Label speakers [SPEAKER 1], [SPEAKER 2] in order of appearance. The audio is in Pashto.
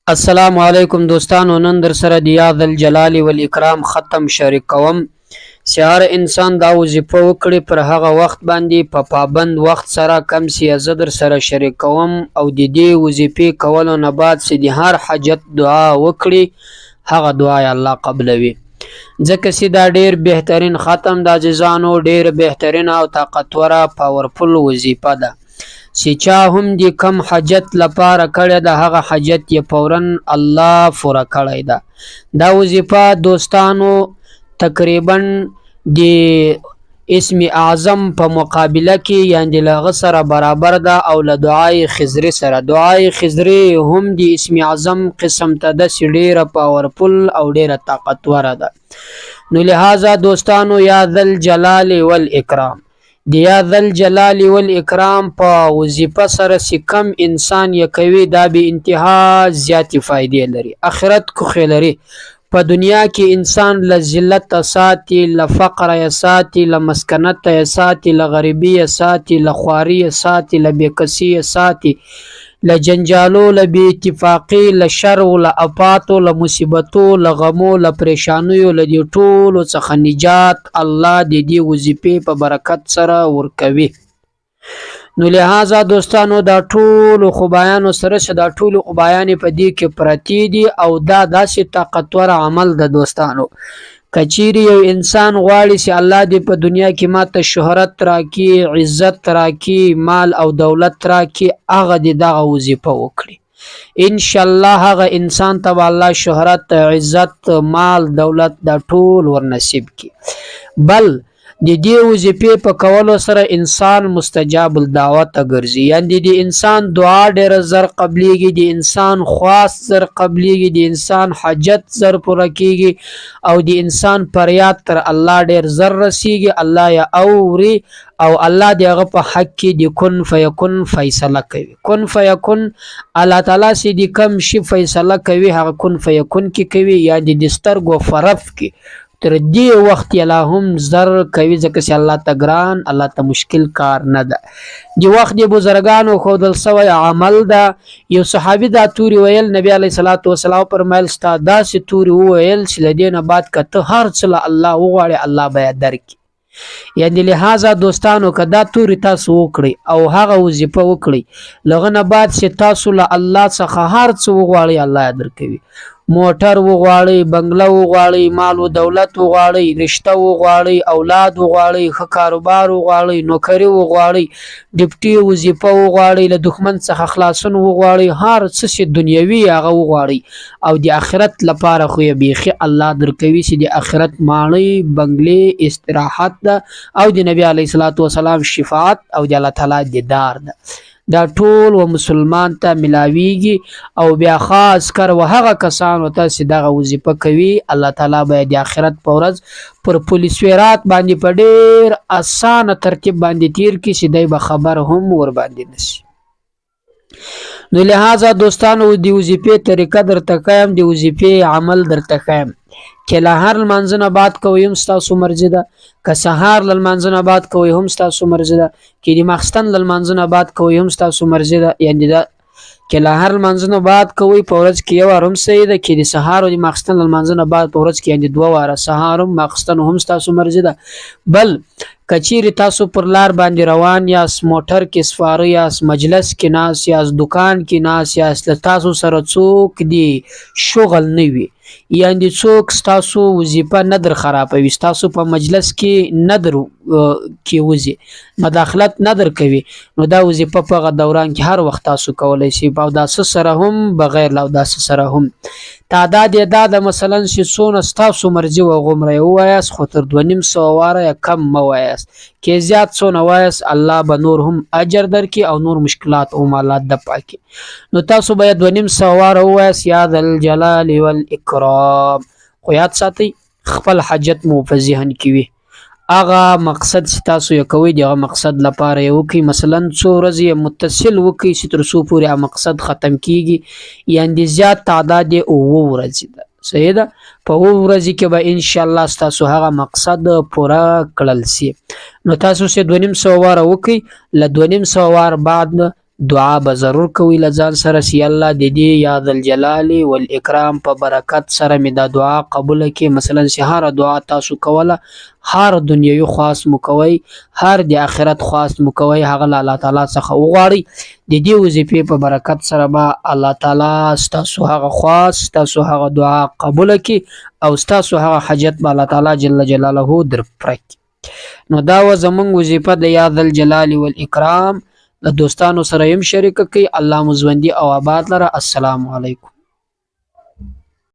[SPEAKER 1] السلام علیکم دوستانو، نن در سره د یا ذوالجلال والاکرام ختم شریک کوم چې هر انسان دا وظیفه وکړي پر هغه وخت باندې په پابند وخت سره کم سی زه در سره شریک کوم، او د دې وظیفې کولو نه بعد چې د هر حاجت دعا وکړي هغه دعا یې الله قبلوي، ځکه چې دا ډیر بهترین ختم د عزیزانو، ډیر بهترین او طاقتوره پاورفل وظیفه ده چې چا هم د کم حاجت لپاره کړی ده هغه حاجت یې فوراً الله پوره کړی ده. دا وظیفه دوستانو تقریبا د اسم اعظم په مقابله کې یعنې له هغه سره برابر ده او له دعای خضري سره. دعای خضري هم د اسم اعظم قسم ته داسې ډېره پاورفل او ډېره طاقتوره ده. نو لهذا دوستانو یا ذوالجلال والاکرام، د یا ذوالجلال والاکرام په وظیفه سره چې کم انسان یې کوي دا بې انتها زیاتې فایدې لري، آخرت کوښې لري. په دنیا کې انسان له ذلته ساتي، له فقره یې ساتي، له مسکنته یې ساتي، له غریبي یې ساتي، له خواري یې ساتي، له بېکسي یې ساتي، له جنجالو، له بې اتفاقي، له شر او له افاتو، له مصیبتو، له غمو، له پریشانیو، له دې ټولو څخه نجات الله د دې وظیفې په برکت سره ورکوي. نو لهذا دوستانو دا ټولو خوبایانو سره چې دا ټولو خوبایانې په دې کې پرتې دي او دا داسې طاقتور عمل ده دوستانو. که چیرې یو انسان غواړي چې الله دې په دنیا کې ماته شهرت راکړي، عزت راکړي، مال او دولت راکړي، هغه دې دغه وظیفه وکړي، انشاءالله هغه انسان ته به الله شهرت، عزت، مال، دولت دا ټول ورنصیب کړي. بل د دې وظیفې په کولو سره انسان مستجاب الدعوه ته ګرځي، یعنې د انسان دعا ډېره زر قبلیږي، د انسان خواست زر قبلیږي، د انسان حاجت زر پوره کیږي، او د انسان فریاد تر الله ډېر زر رسیږي، الله یې اوري او الله د هغه په حق کې د کن فیکن فیصله کوي. کن فیکن الله تعالی چې د کم شي فیصله کوي هغه کن فیکن کې کوي، یعنې د سترګو فرف کې تر دې وخت یې لا هم زر کوي، ځکه چې الله ته ګران، الله ته مشکل کار نه ده. د وخت د بزرګانو ښودل سوی عمل ده. یو صحابي دا توري ویل، نبی علیه الصلاة والسلام فرمایل ستا داسې توري وویل چې له دې نه بعد که ته هر څه له الله وغواړې الله به یې درکړي. یعنې لهذا دوستانو که دا توري تاسو وکړئ او هغه وظیفه وکړئ، له هغه نه بعد چې تاسو له الله څخه هر څه وغواړئ الله یې درکوي. موټر وغواړئ، بنګله وغواړئ، مال و دولت وغواړئ، رشته وغواړئ، اولاد وغواړئ، ښه کاروبار وغواړئ، نوکري وغواړئ، ډپټي وظیفه وغواړئ، له دښمن څخه خلاصون وغواړئ، هر څه چې دنیوي هغه وغواړئ، او د آخرت لپاره خو یې بیخي الله درکوي چې د آخرت ماڼۍ، بنګلې، استراحت ده، او د نبی علیه الصلاة والسلام شفاعت او د الله تعالی دیدار ده. دا ټول و مسلمان ته ملاویږي. او بیا خاص کر و هغه کسانو ته چې دغه وظیفه کوي الله تعالی به د آخرت په ورځ پر پولیسویرات باندې په ډېر اسانه ترتیب باندې تیر کړي چې دی به خبر هم ورباندې نشي. نو لهذا دوستانو د وظیفې طریقه درته ښیم، د وظیفې عمل درته ښیم چې له هر لمانځه نه بعد کوئ هم ستاسو مرضي ده، که سهار له لمانځه نه بعد کوئ هم ستاسو مرضي ده، که د ماخستن له لمانځه نه بعد کوئ هم ستاسو مرضي ده. یعنې دا که له هر لمانځه نه بعد کوئ په ورځ کې یو وار هم صحیح ده، که د سهار او د ماخستن له لمانځه نه بعد په ورځ کې یعنې دوه واره سهار هم ماخستن هم ستاسو مرضي ده. بل که چیرې تاسو پر لار باندې روان یاست، موټر کې سپاره یاست، مجلس کې ناست یاست، دکان کې ناست یاست، له تاسو سره څوک دې شغل نه وي، یعنې څوک ستاسو وظیفه نه در خرابوي، ستاسو په مجلس کې نه در کېوځي، مداخلت نه در کوي، نو دا وظیفه په هغه دوران کې هر وخت تاسو کولی شئ، په اوداسه سره هم بغیر له اوداسه سره هم. تعداد یې دا ده مثلا چې څونه ستاسو مرضي وه هغومره یې ووایاست، خو تر 250 واره یې کم مه وایاست، که زیات څونه وایاست الله به نور هم اجر درکړي او نور مشکلات هم الله دفع کړي. نو تاسو به یې 250 واره ووایاست یا ذا الجلال والاکرام. خو یاد ساتئ خپل حاجت مو په ذهن کې وي، هغه مقصد چې تاسو یې کوئ د هغه مقصد لپاره یې وکړئ. مثلا څو ورځې یې متصل وکړئ چې تر څو پورې هغه مقصد ختم کیږي، یعنې زیات تعداد یې 7 ورځې ده، صحیح ده. په 7 ورځې کې به انشاءالله ستاسو هغه مقصد پوره کړل سي. نو تاسو چې 250 واره وکړئ، له 250 وار بعد دعا به ضرور کوئ له ځان سره چې الله د دې یا ذوالجلال والاکرام په برکت سره مې دا دعا قبوله کړي. مثلا چې هره دعا تاسو کوله، هر دنیوي خواست مو کوئ، هر د آخرت خواست مو کوئ، هغه له الله تعالی څخه وغواړئ. د دې وظیفې په برکت سره به الله تعالی ستاسو هغه خواست، ستاسو هغه دعا قبوله کړي او ستاسو هغه حاجت به الله تعالی جل جلاله در پوره کړي. نو دا وه زمونږ وظیفه د یا ذوالجلال والاکرام. له دوستانو سره هم شریکه کړئ. الله مو ژوندي او آباد لره. السلام علیکم.